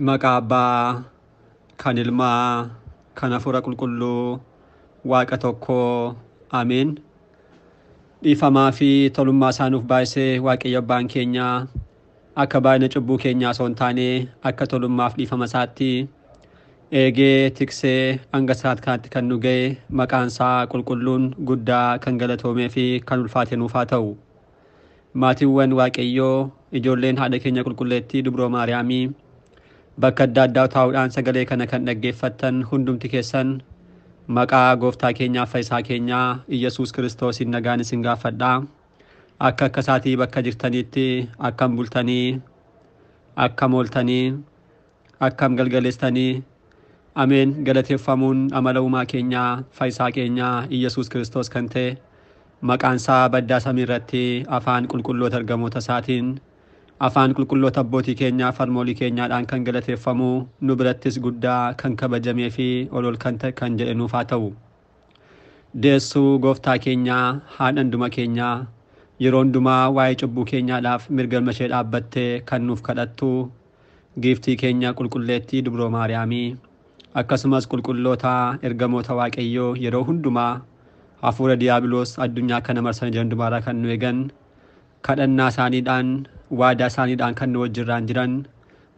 Maqaa Abbaa kan Ilmaa kan Hafuura Qulqulluu Waaqa tokkoo Ameen. Dhiifamaa fi tolummaa isaa nuuf baay'isee Waaqayyo Abbaan keenya akka baay'ina cubbuu keenyaa osoo hin taane akka tolummaaf dhiifama isaatti eegee tiksee hanga sa'aat kanatti kan nu ga'e maqaan isaa qulqulluun guddaa kan galatoomee fi kan ulfaate nuuf haa ta'u. Maatiiwwan Waaqayyoo, ijoolleen haadha keenya qulqulleettii Dubroo Maariyaamii bakka adda addaa taa'uudhaan sagalee kana kan dhaggeeffattan hundumti keessan maqaa gooftaa keenyaa fayyisaa keenyaa Iyyasuus Kiristoosiin nagaan isin gaafadha. Akka akka isaatii bakka jirtanitti akkam bultanii, akkam ooltanii, akkam galgaleessitanii. Ameen. Galateeffamuun amala uumaa keenyaa fayyisaa keenyaa Iyyasuus Kiristoos kan ta'e maqaan isaa baddaa samii irratti afaan qulqulloota ergamoota isaatiin afaan qulqulloota abbootii keenyaa farmoolii keenyaadhaan kan galateeffamu nu birattis guddaa kan kabajamee fi ol ol kan ta'e kan jedhe nuuf haa ta'u. Deessuu gooftaa keenyaa haadha hunduma keenyaa yeroo hundumaa waa'ee cubbuu keenyaadhaaf mirga ilma ishee dhaabbattee kan nuuf kadhattu giiftii keenya qulqulleettii Dubroo Maariyaamii akkasumas qulqulloota ergamoota Waaqayyoo yeroo hundumaa hafuura diiyaabiloos addunyaa kana marsanii jiran hundumaarraa kan nu eegan kadhannaa isaaniidhaan waadaa isaaniidhaan kan nu wajjirraan jiran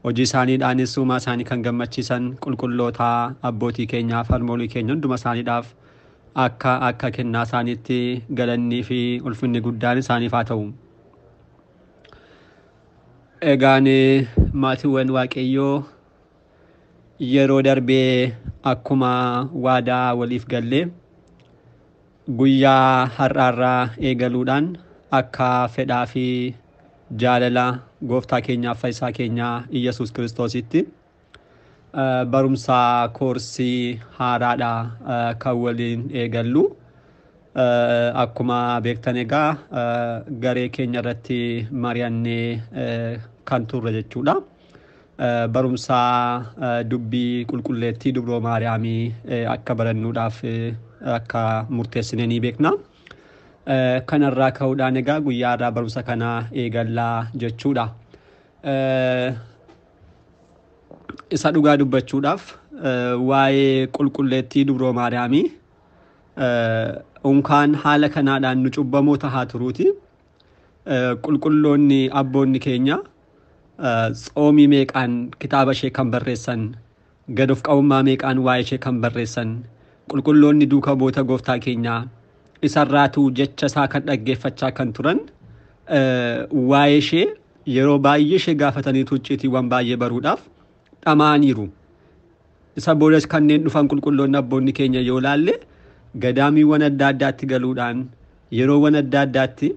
hojii isaaniidhaanis uumaa isaanii kan gammachiisan qulqulloota abbootii keenyaa farmoolii keenya hunduma isaaniidhaaf akka akka kennaa isaaniitti galannii fi ulfinni guddaan isaaniif haa ta'u. Egaan maatiiwwan Waaqayyoo yeroo darbee akkuma waadaa waliif gallee guyyaa har'aarraa eegaluudhaan akka fedhaa fi jaalala gooftaa keenyaaf fayyisaa keenyaa Iyyasuus Kiristoositti barumsa koorsii haaraadha kan waliin eegallu. Akkuma beektan egaa garee keenya irratti mari'annee kan turre jechuudha. Barumsa dubbii qulqulleettii Dubroo Maariyaamii akka barannuudhaaf akka murteessine ni beekna. Kanarraa ka'uudhaan egaa guyyaa irraa barumsa kana eegallaa jechuudha. Isa dhugaa dubbachuudhaaf waa'ee qulqulleettii Dubroo Maariyaamii unkaan haala kanaadhaan nu cubbamoota haa turuuti. Qulqulloonni abboonni keenya tsoomii meeqaan kitaaba ishee kan barreessan, gad of qabummaa meeqaan waa'ee ishee kan barreessan, qulqulloonni duuka bu'oota gooftaa keenyaa isarraatu jecha isaa kan dhaggeeffachaa kan turan waa'ee ishee yeroo baay'ee ishee gaafataniitu icciitiiwwan baay'ee baruudhaaf dhama'aniiru. Isa boodas kanneen dhufan qulqulloonni abboonni keenya yoo laalle gadaamiiwwan adda addaatti galuudhaan yeroowwan adda addaatti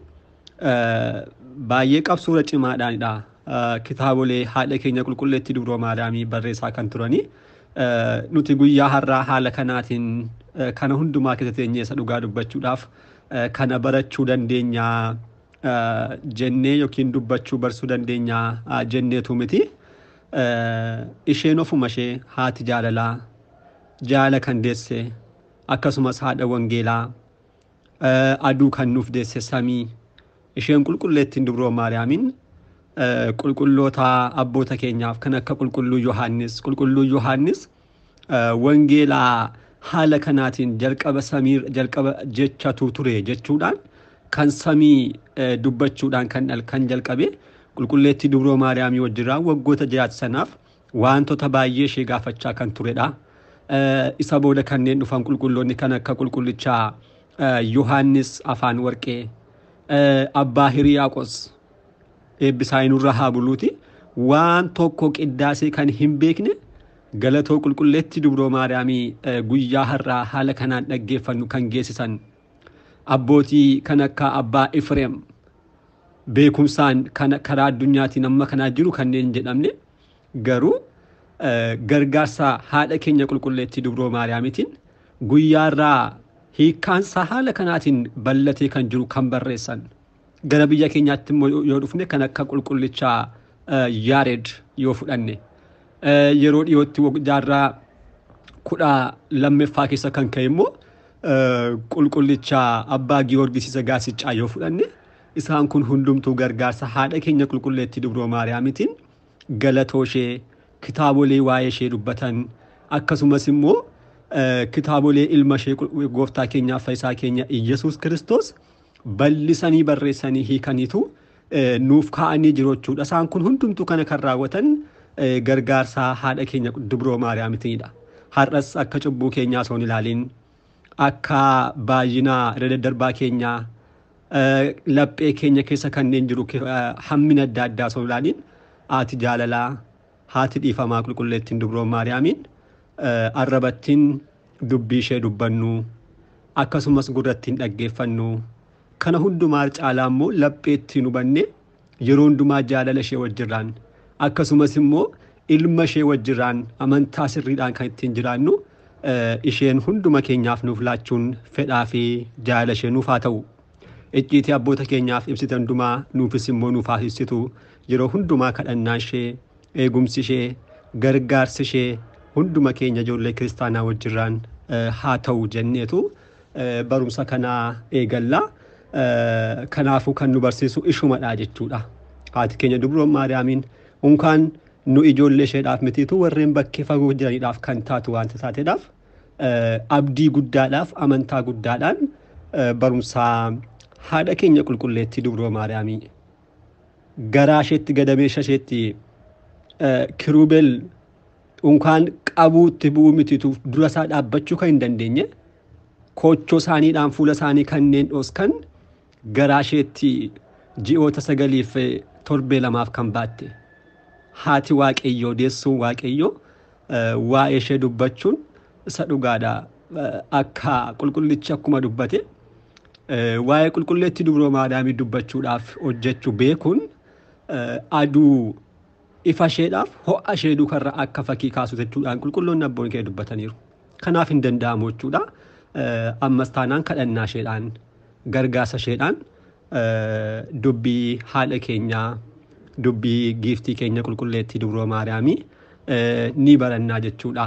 baay'ee qabsuura cimaadhaanidha. Kitaabolee haadha keenya qulqulleettii Dubroo Maariyaamii barreessaa kan turanii. Nuti guyyaa har'aa haala kanaatiin kana hundumaa keessa teenyee isa dhugaa dubbachuudhaaf kana barachuu dandeenya jennee yookiin dubbachuu barsuu dandeenya jenneetu miti. Isheen ofuma ishee haati jaalalaa jaala kan deesse akkasumas haadha wangeelaa aduu kan nuuf deesse samii isheen qulqulleettiin Dubroo Maariyaamiin qulqulloota abboota keenyaaf kan akka qulqulluu Yohaannis qulqulluu Yohaannis wangeelaa haala kanaatiin jalqaba samii jalqaba jechatu ture jechuudhaan kan samii dubbachuudhaan kan jalqabe qulqulleettii Dubroo Maariyaamii wajjirraa waggoota jiraatu sanaaf wantoota baay'ee ishee gaafachaa kan turedha. Isa booda kanneen dhufan qulqulloonni kan akka qulqullichaa Yohaannis afaan warqee abbaa Hiriyaaqos eebbisaa nurra haa buluuti waan tokko qiddaasee kan hin beekne galatoo qulqulleettii Dubroo Maariyaamii guyyaa har'aa haala kanaan dhaggeeffannu kan geessisan abbootii kan akka abbaa Ifreem beekumsaan kan karaa addunyaatiin amma kanaa jiru kanneen jedhamne garuu gargaarsa haadha keenya qulqulleettii Dubroo Maariyaamiitiin guyyaa irraa hiikkaansaa haala kanaatiin bal'atee kan jiru kan barreessan. Gara biyya keenyaatti immoo yoo dhufne kan akka qulqullichaa Yaared yoo fudhanne yeroo dhiyootti jaarraa 12ffaa keessa kan ka'e immoo qulqullichaa abbaa Giyoorgis isa Gaasiccaa yoo fudhanne isaan kun hundumtuu gargaarsa haadha keenya qulqulleettii Dubroo Maariyaamiitiin galatoo ishee Kitaabolee waa'ee ishee dubbatan, akkasumas immoo kitaabolee ilma ishee gooftaa keenyaaf fayyisaa keenya Iyyasuus Kiristoos bal'isanii barreessanii hiikaniitu nuuf kaa'anii jiru jechuudha. Isaan kun hundumtuu kana kan raawwatan gargaarsa haadha keenya Dubroo Maariyaamitiinidha. Har'as akka cubbuu keenyaa osoo hin ilaaliin, akka baay'inaa irra daddarbaa keenyaa, laphee keenya keessa kanneen jiru hammina adda addaa osoo hin ilaaliin, haati jaalalaa, haati dhiifamaa qulqulleettiin Dubroo Maariyaamiin arrabattiin dubbii ishee dubbannu, akkasumas gurrattiin dhaggeeffannu, kana hundumaa caalaa immoo lapheettiin hubanne yeroo hundumaa jaalala ishee wajjirraan, akkasumas immoo ilma ishee wajjirraan amantaa sirriidhaan kan ittiin jiraannu isheen hunduma keenyaaf nuuf laachuun fedhaa fi jaalala ishee nuuf haa ta'u. Icciitii abboota keenyaaf ibsite hundumaa nuufis immoo nuuf haa ibsitu. Yeroo hundumaa kadhannaa ishee, eegumsi ishee, gargaarsi ishee hunduma keenya ijoollee kiristaanaa wajjirraan haa ta'u jenneetu barumsa kanaa eegalla. Kanaafuu kan nu barsiisu ishumadha jechuudha. Haati keenya Dubroo Maariyaamiin unkaan nu ijoollee isheedhaaf mitiitu warreen bakkee fagoo jiraniidhaaf kan taatu waanta taateedhaaf abdii guddaadhaaf amantaa guddaadhaan barumsa haadha keenya qulqulleettii Dubroo Maariyaamii garaa isheetti gadameessa isheetti kiruubel unkaan qabuutti bu'uu mitiitu dura isaa dhaabbachuu kan hin dandeenye koochoo isaaniidhaan fuula isaanii kanneen dhooskan garaa isheetti ji'oota 9 torbee 2 kan baatte haati Waaqayyoo, deessuun Waaqayyoo, waa'ee ishee dubbachuun isa dhugaadha. Akka qulqullichi akkuma dubbate waa'ee qulqulleettii Dubroo Maariyaamii dubbachuudhaaf hojjechuu beekuun aduu ifa isheedhaaf ho'a ishee duukarra akka fakkii kaasu jechuudhaan qulqulloonni abboon keenya dubbataniiru. Kanaaf hin danda'amu jechuudha. Ammas taanaan kadhannaa isheedhaan, gargaarsa isheedhaan dubbii haadha keenyaa, dubbii giiftii keenya qulqulleettii Dubroo Maariyaamii ni barannaa jechuudha.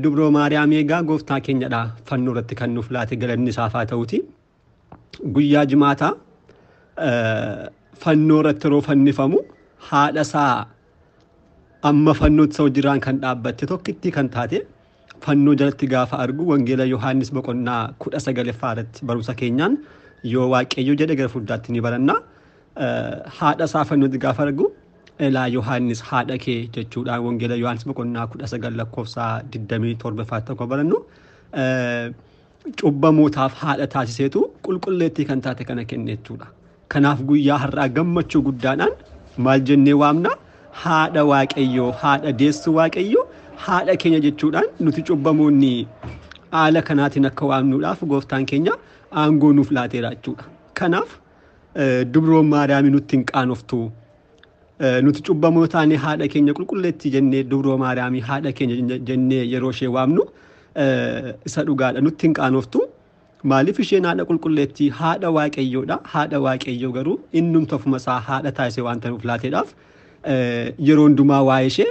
Dubroo Maariyaamii egaa gooftaa keenyadha fannoo irratti kan nuuf laate, galanni isaaf haa ta'uuti. Guyyaa jimaataa fannoo irratti yeroo fannifamu haadha isaa amma fannootti isa wajjirraan kan dhaabbatte tokkittii kan taate fannoo jalatti gaafa argu Wangeela Yohaannis boqonnaa 19 irratti barumsa keenyaan yoo Waaqayyo jedhe gara fuulduraatti ni baranna. Haadha isaa fannootti gaafa argu elaa Yohaannis haadha kee jechuudhaan Wangeela Yohaannis boqonnaa 19 lakkoofsa 27 tokko barannu cubbamootaaf haadha taasiseetu qulqulleettii kan taate kana kenne jechuudha. Kanaaf guyyaa har'aa gammachuu guddaadhaan maal jennee waamna? Haadha Waaqayyoo, haadha deessuu Waaqayyoo, haadha keenya jechuudhaan nuti cubbamoonni haala kanaatiin akka waamnuudhaaf gooftaan keenya aangoo nuuf laateera jechuudha. Kanaaf Dubroo Maariyaamii nutti hin qaanoftu. Nuti cubbamoo taane haadha keenya qulqulleettii jennee Dubroo Maariyaamii haadha keenya jennee yeroo ishee waamnu isa dhugaadha, nutti hin qaanoftu. Maaliif isheen haadha qulqulleettii haadha Waaqayyoodha. Haadha Waaqayyoo garuu innumtu ofuma isaa haadha taasise waan ta'eef laateedhaaf yeroo hundumaa waa'ee ishee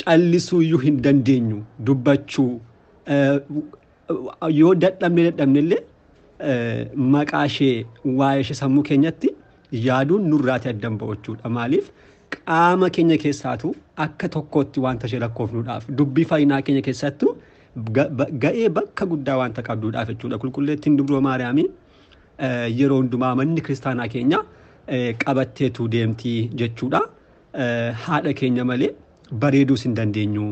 callisuu iyyuu hin dandeenyu. Dubbachuu yoo dadhabne illee maqaa ishee waa'ee ishee sammuu keenyatti yaaduun nurraati addan ba'u jechuudha. Maaliif qaama keenya keessaatu akka tokkootti wanta ishee lakkoofnuudhaaf dubbii fayyinaa keenya keessattuu ga'ee bakka guddaa wanta qabduudhaaf jechuudha. Qulqulleettiin Dubroo Maariyaamii yeroo hundumaa manni kiristaanaa keenya qabatteetu deemti jechuudha. Haadha keenya malee bareeduus hin dandeenyu.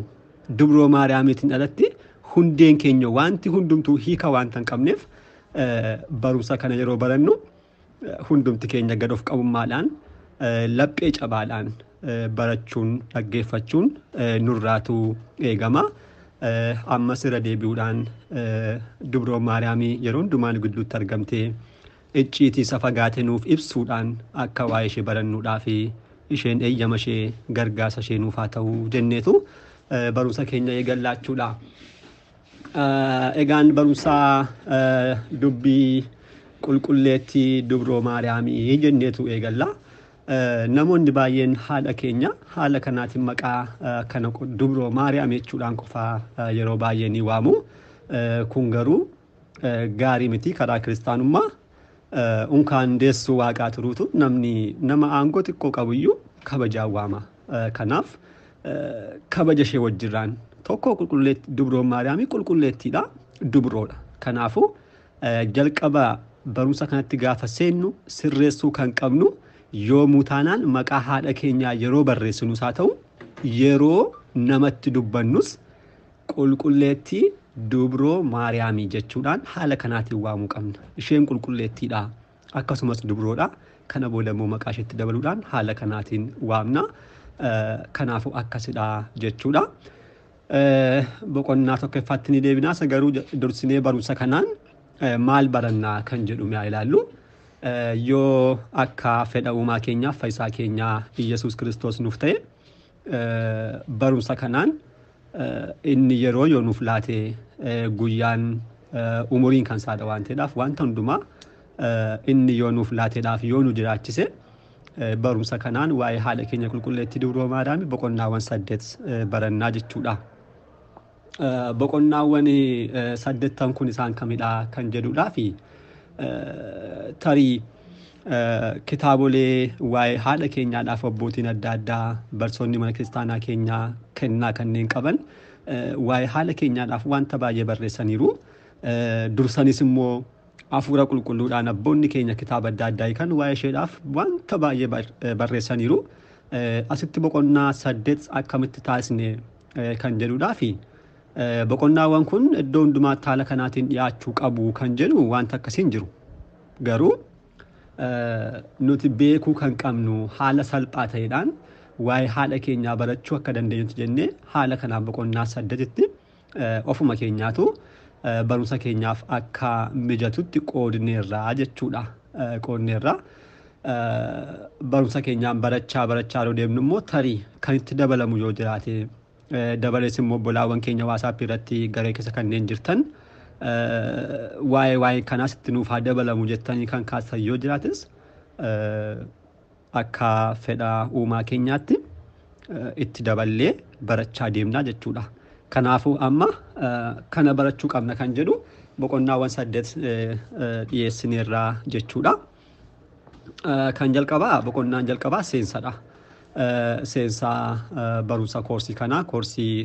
Dubroo Maariyaamiitiin alatti hundeen keenya wanti hundumtuu hiika wanta hin qabneef barumsa kana yeroo barannu hundumti keenya gad of qabummaadhaan laphee cabaadhaan barachuun dhaggeeffachuun nurraatu eegama. Ammas irra deebi'uudhaan Dubroo Maariyaamii yeroo hundumaa nu gidduutti argamtee icciitii isa fagaate nuuf ibsuudhaan akka waa'ee ishee barannuudhaaf isheen eeyyama ishee gargaarsa ishee nuuf haa ta'u jenneetu barumsa keenya eegallaachuudha. Egaan barumsa dubbii qulqulleettii Dubroo Maariyaamii jenneetu eegalla. Namoonni baay'een haadha keenya haala kanaatiin maqaa kana Dubroo Maariyaam jechuudhaan qofaa yeroo baay'ee ni waamu. Kun garuu gaarii miti karaa kiristaanummaa. Unkaan deessuu waaqaa turuutu namni nama aangoo xiqqoo qabuyyuu kabajaan waama. Kanaaf Kabaja ishee wajjirraan tokko Dubroo Maariyaamii qulqulleettiidha, dubroodha. Kanaafuu jalqaba barumsa kanatti gaafa seennu sirreessuu kan qabnu yoomuu taanaan maqaa haadha keenyaa yeroo barreessinus haa ta'u yeroo namatti dubbannus qulqulleettii Dubroo Maariyaamii jechuudhaan haala kanaatiin waamuu qabna. Isheen qulqulleettiidha, akkasumas dubroodha. Kana booda immoo maqaa isheetti dabaluudhaan haala kanaatiin waamna. Kanaafuu akkasidha jechuudha. Boqonnaa tokkoffaatti ni deebinaa. Isa garuu dursinee barumsa kanaan maal barannaa kan jedhu mi'a ilaallu. Yoo akka fedha uumaa keenyaaf fayyisaa keenyaa Iyyasuus Kiristoos nuuf ta'e barumsa kanaan inni yeroo yoo nuuf laate guyyaan umuriin kan saadha waan ta'eedhaaf wanta hundumaa inni yoo nuuf laateedhaaf yoo nu jiraachise barumsa kanaan waa'ee haadha keenya qulqulleettii Dubroo Maariyaamii boqonnaawwan 8 barannaa jechuudha. Boqonnaawwan 8 kun isaan kamidha kan jedhudhaa fi tarii kitaabolee waa'ee haadha keenyaadhaaf abbootiin adda addaa barsoonni mana kiristaanaa keenyaa kennaa kanneen qaban waa'ee haadha keenyaadhaaf wanta baay'ee barreessaniiru. Dursanis immoo hafuura qulqulluudhaan abboonni keenya kitaaba adda addaa kan waa'ee isheedhaaf wanta baay'ee barreessaniiru. Asitti boqonnaa 8 akkamitti taasisne kan jedhudhaa fi boqonnaawwan kun iddoo hundumaatti haala kanaatiin dhiyaachuu qabu kan jedhu wanta akkasiin jiru. Garuu nuti beekuu kan qabnu haala salphaa ta'eedhaan waa'ee haadha keenyaa barachuu akka dandeenyutti jennee haala kanaan boqonnaa 8tti ofuma keenyaatu barumsa keenyaaf akka mijatutti qoodneerraa jechuudha. Qoodneerraa barumsa keenyaan barachaa yeroo deemnu immoo tarii kan itti dabalamu yoo jiraate dabalees immoo obbolaawwan keenya WhatsApp irratti garee keessa kanneen jirtan waa'ee kanaas itti nuuf haa dabalamu jettanii kan kaasan yoo jiraates akka fedha uumaa keenyaatti itti daballee barachaa deemnaa jechuudha. Kanaafuu amma kana barachuu qabna kan jedhu boqonnaawwan 8 dhiyeessineerraa jechuudha. Kan jalqabaa boqonnaan jalqabaa seensadha. Seensa barumsa koorsii kanaa, koorsii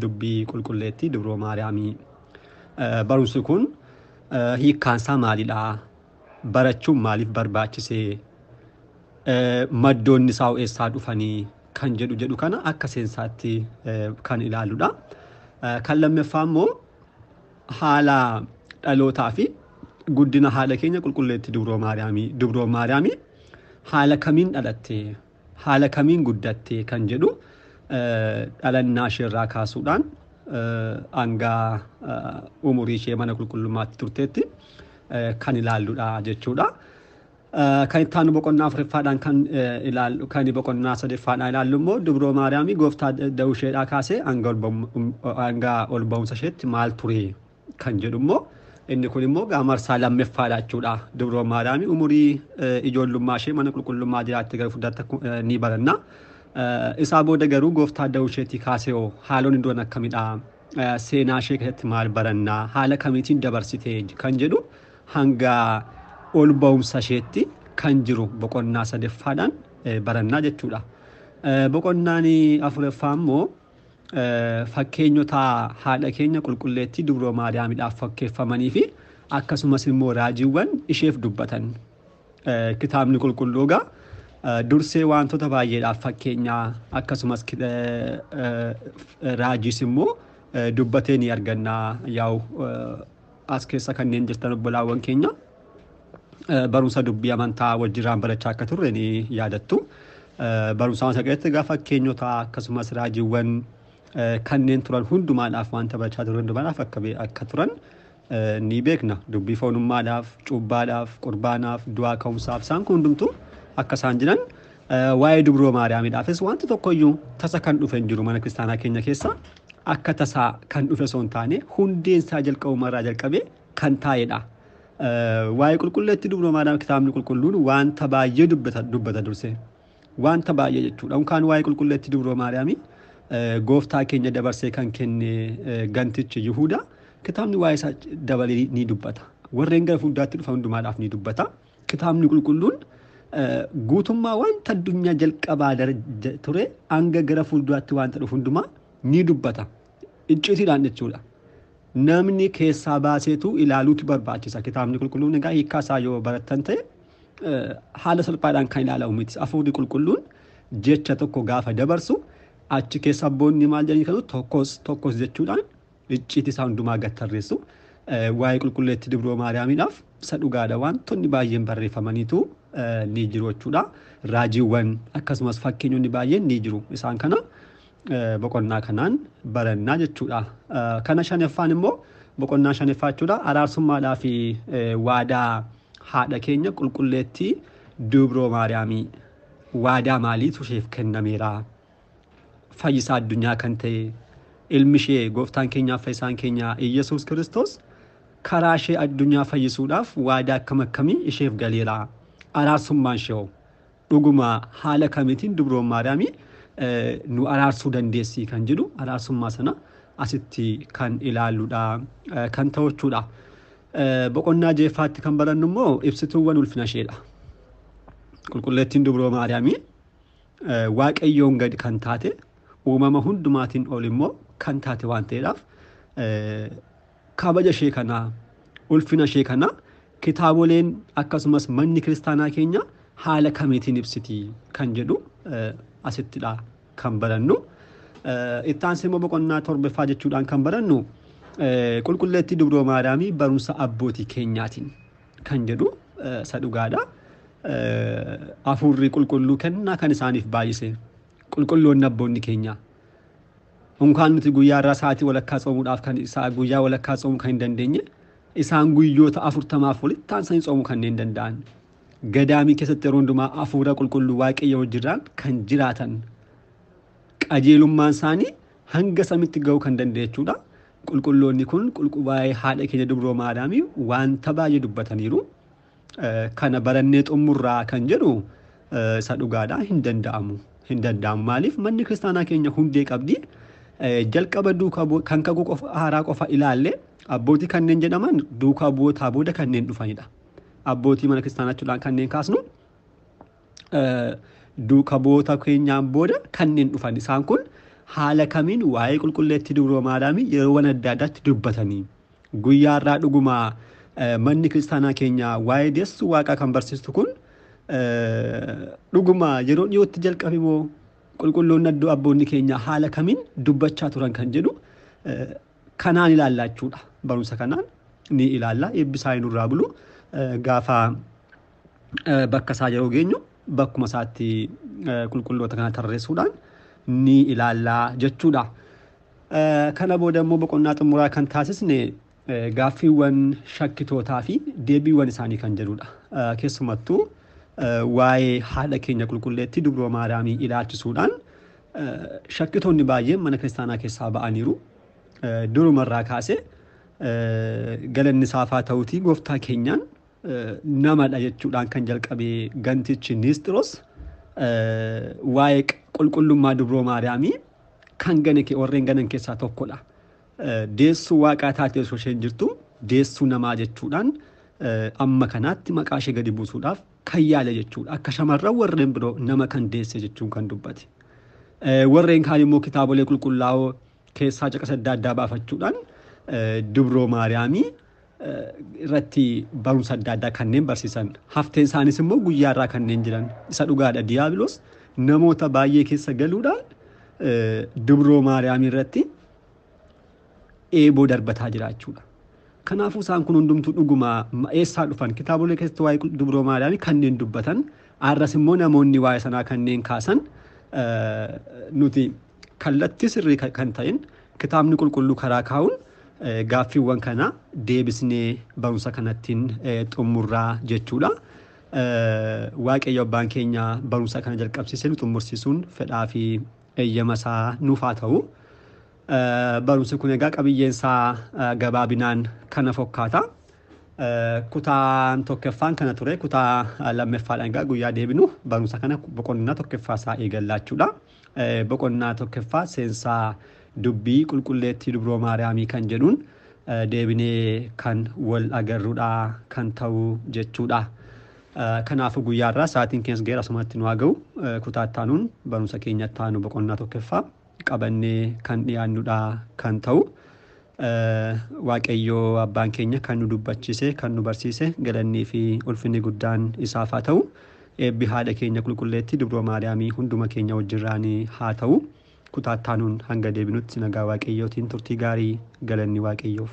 dubbii qulqulleettii Dubroo Maariyaamii. Barumsi kun hiikkaansaa maalidha? Barachuun maaliif barbaachisee? Maddoonni isaa eessaa dhufanii? Kan jedhu kana akka seensaatti kan ilaaludha. Kan lammaffaa immoo haala dhalootaa fi guddina haadha keenya qulqulleettii Dubroo Maariyaamii. Dubroo Maariyaamii haala kamiin dhalatte? Haala kamiin guddatte? Kan jedhu dhalannaa isheerraa kaasuudhaan hanga umurii ishee mana qulqullummaatti turteetti kan ilaalludha jechuudha. Kan itti aanu boqonnaa 4ffaadhaan kan ilaallu, kan boqonnaa 3ffaadhaan ilaallu immoo Dubroo Maariyaamii gooftaa da'uu isheedhaa kaasee hanga ol ba'umsa isheetti maal ture kan jedhu immoo inni kun immoo marsaa lammaffaadha jechuudha. Dubroo Maariyaamii umurii ijoollummaa ishee mana qulqullummaa jiraatte gara fuulduraatti ni baranna. Isaa booda garuu gooftaa da'uu isheetii kaasee hoo haalonni duran akkamidha? Seenaa ishee keessatti maal barannaa? Haala kamiitiin dabarsite kan jedhu hanga ol ba'umsa isheetti kan jiru boqonnaa 3ffaadhaan barannaa jechuudha. Boqonnaan 4ffaa immoo fakkeenyota haadha keenya qulqulleettii Dubroo Maariyaamiidhaaf fakkeeffamanii fi akkasumas immoo raajiiwwan isheef dubbatan. Kitaabni qulqulluu egaa dursee wantoota baay'eedhaaf fakkeenyaa akkasumas raajiis immoo dubbatee ni arganna. Yaa'u as keessa kanneen jirtan obbolaawwan keenya barumsa dubbii amantaa wajjirraan barachaa akka turre ni yaadattu. Barumsa amantaa keessatti egaa fakkeenyota akkasumas raajiiwwan kanneen turan hundumaadhaaf wanta barachaa turan hundumaadhaaf akka turan ni beekna. Dubbii foonummaadhaaf, cuubbaadhaaf, qurbaanaaf, du'aa ka'umsaaf isaan kun hundumtuu akka isaan jiran waa'ee Dubroo Maariyaamiidhaafis wanti tokkoyyuu tasa kan dhufe hin jiru mana kiristaanaa keenya keessa akka tasaa kan dhufe osoo hin taane hundeen isaa jalqabumarraa jalqabee kan taa'edha. Waa'ee qulqulleettii Dubroo Maariyaam kitaabni qulqulluun wanta baay'ee dubbata dursee. Wanta baay'ee jechuudha. Unkaan waa'ee qulqulleettii Dubroo Maariyaamii gooftaa keenya dabarsee kan kenne gantichi Yihuudaa kitaabni waa'ee isaa dabalee ni dubbata. Warreen gara fuulduraatti dhufan hundumaadhaaf ni dubbata. Kitaabni qulqulluun Guutummaa wanta addunyaa jalqabaa ture hanga gara fuulduraatti wanta dhufu hundumaa ni dubbata. Iccitiidhaan jechuudha. Namni keessaa baaseetu ilaaluutu barbaachisa. Kitaabni qulqulluun egaa hiikkaa isaa yoo barattan ta'e haala salphaadhaan kan ilaalamu miti. Hafuurri qulqulluun jecha tokko gaafa dabarsu achi keessa abboonni maal jedhanii kanu tokkos tokkos jechuudhaan icciitii isaa hundumaa gad tarreessu. Waa'ee qulqulleettii Dubroo Maariyaamiidhaaf isa dhugaadha. Wantoonni baay'een barreeffamaniitu ni jiru jechuudha. Raajiiwwan akkasumas fakkeenyonni baay'een ni jiru. Isaan kana boqonnaa kanaan barannaa jechuudha. Kana shanaffaan immoo boqonnaa shanaffaa jechuudha. Araarsummaadhaa fi waadaa haadha keenya qulqulleettii Dubroo Maariyaamii waadaa maaliitu isheef kennameera? Fayyisaa addunyaa kan ta'e ilmi ishee gooftaan keenyaaf fayyisaan keenya Iyyasuus Kiristoos karaa ishee addunyaa fayyisuudhaaf waadaa akkam akkamii isheef galeera? Araarsummaan ishee dhuguma haala kamiitiin Dubroon Maariyaamii nu araarsuu dandeessi kan jedhu araarsummaa sana asitti kan ilaalludha kan ta'u jechuudha. Boqonnaa jeeffaatti kan barannu immoo ibsituuwwan ulfina isheedha. Qulqulleettiin Dubroo Maariyaamii Waaqayyoon gadi kan taate uumama hundumaatiin ol immoo kan taate waan ta'eedhaaf kabaja ishee kanaa ulfina ishee kanaa kitaaboleen akkasumas manni kiristaanaa keenya haala kamiitiin ibsiti kan jedhu asittidha kan barannu. Itti aansee immoo boqonnaa torbaffaa jechuudhaan kan barannu qulqulleettii Dubroo Maariyaamii barumsa abbootii keenyaatiin kan jedhu isa dhugaadha. Hafuurri qulqulluu kennaa kan isaaniif baay'ise qulqulloonni abboonni keenya. Unkaan nuti guyyaa irraa sa'aatii walakkaa tsoomuudhaaf kan isaa guyyaa walakkaa tsoomuu kan hin dandeenye isaan guyyoota 40 walitti aansanii tsoomuu kanneen danda'an. Gadaamii keessatti yeroo hundumaa hafuura qulqulluu Waaqayyo wajjirraan kan jiraatan qajeelummaan isaanii hanga samitti ga'uu kan danda'e jechuudha. Qulqulloonni kun waa'ee haadha keenya Dubroo Maariyaamii wanta baay'ee dubbataniiru. Kana barannee xumurraa kan jedhu isa dhugaadha. Hin danda'amu. Hin danda'amu. Maaliif manni kiristaanaa keenya hundee qabdi. Jalqaba duukaa kan kakuu qofa haaraa qofa ilaalle abbootii kanneen jedhaman duukaa bu'ootaa booda kanneen dhufanidha. Abbootii mana kiristaanaa jechuudhaan kanneen kaasnu duukaa bu'oota keenyaan booda kanneen dhufan. Isaan kun haala kamiin waa'ee qulqulleettii Dubroo Maariyaamii yeroowwan adda addaatti dubbatanii guyyaa irraa dhugumaa manni kiristaanaa keenya waa'ee deessuu waaqaa kan barsiistu kun dhuguma yeroo dhiyootti jalqabe moo qulqulloonni addoo abboonni keenya haala kamiin dubbachaa turan kan jedhu kanaan ilaallaa jechuudha. Barumsa kanaan ni ilaalla. Eebbisaa nurraa bulu gaafa bakka isaa yeroo geenyu bakkuma isaatti qulqulloota kana tarreessuudhaan ni ilaallaa jechuudha. Kana booda immoo boqonnaa xumuraa kan taasisne gaaffiiwwan shakkitootaa fi deebiiwwan isaanii kan jedhudha. Keessumattuu waa'ee haadha keenya qulqulleettii Dubroo Maariyaamii ilaalchisuudhaan shakkitoonni baay'een mana kiristaanaa keessaa ba'aniiru. Durumarraa kaasee galanni saafaa ta'uutii gooftaa keenyaan namadha jechuudhaan kan jalqabe gantichi Niistiroos waa'ee qulqullummaa Dubroo Maariyaamii kan gane warreen ganan keessaa tokkodha. Deessuu waaqaa taatee osoo isheen jirtu deessuu namaa jechuudhaan amma kanaatti maqaa ishee gadi buusuudhaaf kan yaale jechuudha. Akka shamarran warreen biroo nama kan deesse jechuun kan dubbate. Warreen kaan immoo kitaabolee qulqullaa'oo keessaa caqasa adda addaa baafachuudhaan Dubroo Maariyaamii irratti barumsa adda addaa kanneen barsiisan. Hafteen isaanis immoo guyyaa irraa kanneen jiran. Isa dhugaadha. Diyaabiloos namoota baay'ee keessa galuudhaan Dubroo Maariyaamii irratti eeboo darbataa jira jechuudha. Kanaafuu isaan kun hundumtuu dhuguma eessaa dhufan kitaabolee keessatti waa'ee Dubroo Maariyaamii kanneen dubbatan arras immoo namoonni waa'ee sanaa kanneen kaasan nuti kallattii sirrii kan ta'in kitaabni qulqulluu karaa kaa'uun gaaffiiwwan kana deebisnee barumsa kanattiin xumurraa jechuudha. Waaqayyo abbaan keenya barumsa kana jalqabsiisee nu xumursiisuun fedhaa fi eeyyama isaa nuuf haa ta'u. Barumsi kun egaa qabiyyeen isaa gabaabinaan kana fakkaata. Kutaan tokkoffaan kana ture. Kutaa lammaffaadhaan egaa guyyaa deebinu barumsa kana boqonnaa tokkoffaa isaa eegallaa jechuudha. Boqonnaa tokkoffaa seensaa dubbii qulqulleettii Dubroo Maariyaamii kan jedhuun deebinee kan wal agarruudha kan ta'u jechuudha. Kanaafuu guyyaarraa sa'aatiin keenyas ga'eera, asumatti nu haa ga'u. Kutaa itti aanuun barumsa keenya itti aanu boqonnaa tokkoffaa qabannee kan dhiyaannudha kan ta'u. Waaqayyoo abbaan keenya kan nu dubbachiise, kan nu barsiise, galannii fi ulfinni guddaan isaaf haa ta'u. Eebbi haadha keenya qulqulleettii Dubroo Maariyaamii hunduma keenya wajjirraanii haa ta'u. Kutaa itti aanuun hanga deebinutti nagaa Waaqayyootiin turtii gaarii, galanni Waaqayyoof.